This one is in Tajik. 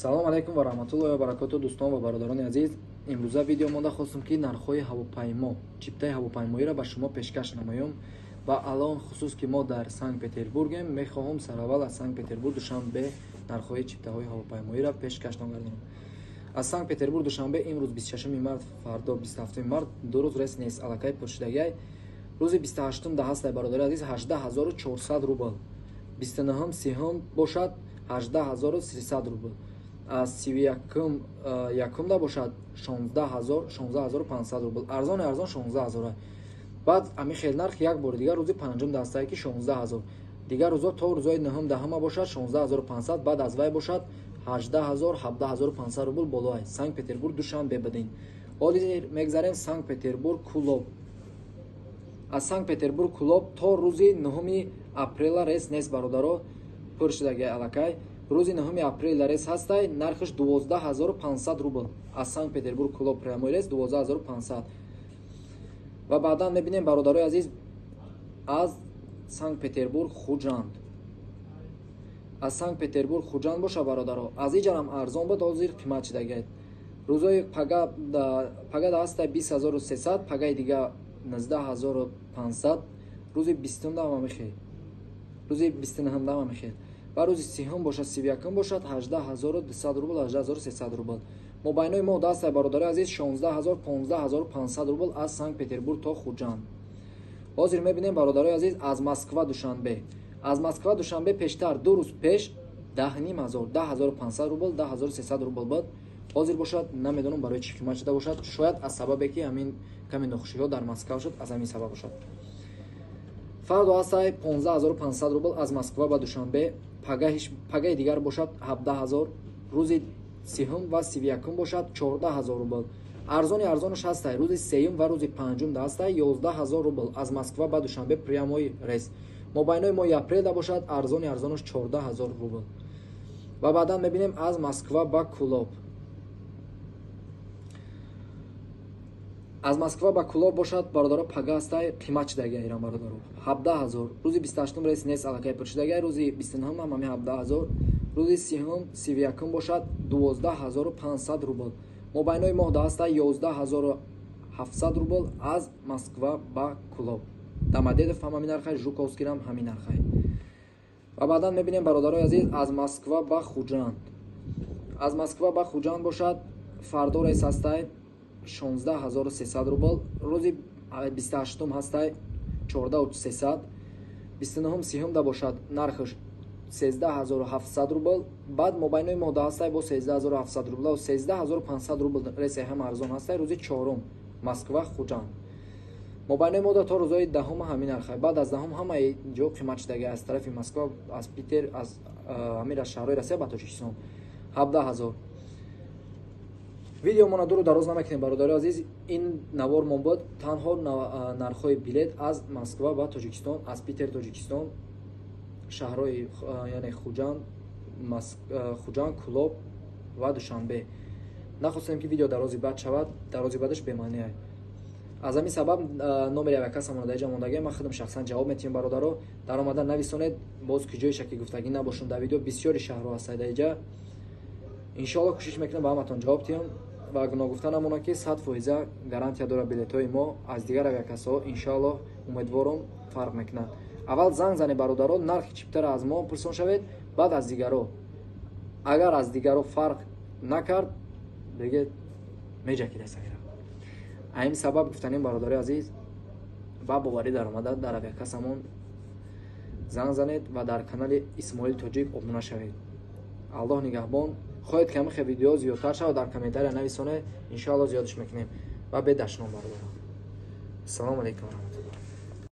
Салом алайкум ва раҳматуллоҳи ва баракоту, дӯстон ва бародарони азиз. Имрӯза видео монда хостум, ки нархҳои ҳавопаймо, чиптаи ҳавопаймоиро ба шумо пешкаш намоём. Ва алон хусус ки мо дар Санкт-Петербургем, мехоҳам сараввал аз Санкт-Петербург Душанбе нархҳои чиптаҳои ҳавопаймоиро пешкаш гардонам. Аз Санкт-Петербург Душанбе имрӯз 26 март, фардо 27 март, 2 рӯз рейс нест, аллакай пуршидагиай. Рӯзи 28 да ҳастай, бародари азиз, 18 400 рубл. 29, 30 бошад 18 300 рубл. Аз 31 якумда бошад 16 000, 16 500 рубл. Арзони арзон 16 000. Баъд ами хел нарх як бори дигар рӯзи панҷум дастае, ки 16 000. Дигар рӯзо то рӯзои нӯҳум, даҳума бошад 16 500, баъд аз вай бошад 18 000, 17 500 рубл болоай. Санкт Петербург Душанбе бадин. Ҳозир мегзарем Санкт Петербург Кулоб. Аз Санкт Петербург Кулоб то рӯзи 9 апрела рейс нест, бародаро, пур шудаги аллакай. Рӯзи 9 апрел рейс ҳастай, нархаш 12 500 рубл. Аз Санкт Петербург Кулоб прямой рейс 12 500. Ва баъдан мебинем, бародарои азиз, аз Санкт Петербург Хуҷанд. Аз Санкт Петербург Хуҷанд боша, бародаро, аз иҷарам арзон буд, ҳозир қимат шудагиад. Рӯзои пага да ҳастай 20 300, пагаи дига 19 500, рӯзи бистумда ҳама мехел, рӯзи 29-да ҳама мехел. Ва рӯзи 30-ум бошад, 31-ум бошад 18 200 рубл, 18 300 рубл. Мобайнои мо дастай, бародари азиз, 16 000, 15 500 рубл аз Санкт Петербург то Хуҷанд. Ҳозир мебинем, бародарои азиз, аз Москва Душанбе. Аз Москва Душанбе пештар, 2 рӯз пеш, 10 500, 10 500 рубл, 10 300 рубл буд. Ҳозир бошад, намедонам, барои чӣ қимат шуда бошад. Шояд аз сабабе ки ҳамин ками нохушиҳо дар Москва шуд, аз ҳамин сабаб бошад. Фардо ҳастай 15 500 рубл аз Москва ба Душанбе. Пагаи дигар бошад 17 000, рӯзи 30-ум ва 31-ум бошад 14 000 рубл. Арзони арзонаш ҳастай рӯзи сеюм ва рӯзи панҷум да ҳастай 11 000 рубл аз Москва ба Душанбе прямой рейс. Мобайнои моҳи апрелда бошад арзони арзонаш 14 000 рубл. Ва баъдан мебинем аз Москва ба Кулоб. Аз Москва ба Кулоб бошад, бародаро, пага ҳастай, қимат шудагиай ирам, бародаро, 17 000. Рӯзи 28-ум рейс нест, аллакай пур шудагиай. Рӯзи 29-ум ҳам ҳамин 17 000. Рӯзи 30-ум, 31-ум бошад 12 500 рубл. Мобайнои моҳ да ҳастай 11 700 рубл аз Москва ба Кулоб. Домодедов ҳам ҳамин нархай, Жуковскирам ҳамин нархай. Ва баъдан мебинем, бародарои азиз, аз Москва ба Хуҷанд. Аз Москва ба Хуҷанд бошад, фардо рейс ҳастай 16 300 рубл, рӯзи 28-ум ҳастай 14 300, 29-ум, 30-умда бошад нархаш 13 700 рубл. Баъд мобайнои моҳда ҳастай бо 13 700 рубл, 13 500 рубл рейсе ҳам арзон ҳастай рӯзи чорум Москва Хуҷанд. Мобайнои моҳда то рӯзои 10-ума ҳамин нархай. Баъд аз 10-ум ҳамаи ҷо қимат шудагиай аз тарафи Москва, аз Питер, аз ҳамин шаҳрҳои Россия ба Тоҷикистон 17 000. Видеомона дуру дароз намекунем, бародари азиз. Ин навормон буд танҳо нархҳои билет аз Москва ба Тоҷикистон, аз Питер Тоҷикистон, шаҳрҳои, яъне Хуҷанд, Кулоб ва Душанбе. Нахостем, ки видео дарози бад шавад, дарози бадаш бемаъне. Аз ҳамин сабаб номери авиакассамона дар иҷа мондагиам, ман худам шахсан ҷавоб метиҳам, бародаро. Даромада нависонед, боз ки ҷоиша ки гуфтагӣ набошам дар видео, бисёри шаҳрҳо ҳастад дар иҷа. Иншоалло, кӯшиш мекунам, ба ҳаматон ҷавоб диҳам. Ва ногуфта намонад, ки 100% гарантия дорад билетҳои мо, аз дигар авиакассаҳо иншоаллоҳ, умедворам, фарқ мекунад. Аввал занг занед, бародаро, нархи чиптаро аз мо пурсон шавед, баъд аз дигаро. Агар аз дигаро фарқ накард, диге меҷакидасагира. Ҳамин сабаб гуфтанем, бародари азиз, ба боварӣ даромада дар авиакассамон занг занед ва дар канали Исмоил Тоҷик обуна шавед. Аллоҳ нигаҳбон. Хоҳед, ки ҳамин хел видео зиёдтар шавад, дар комментария нависонед, иншоалло, зиёдш мекунем. Ва бедашном, бародарон. Ассалому алайкум ва раҳматуллоҳ.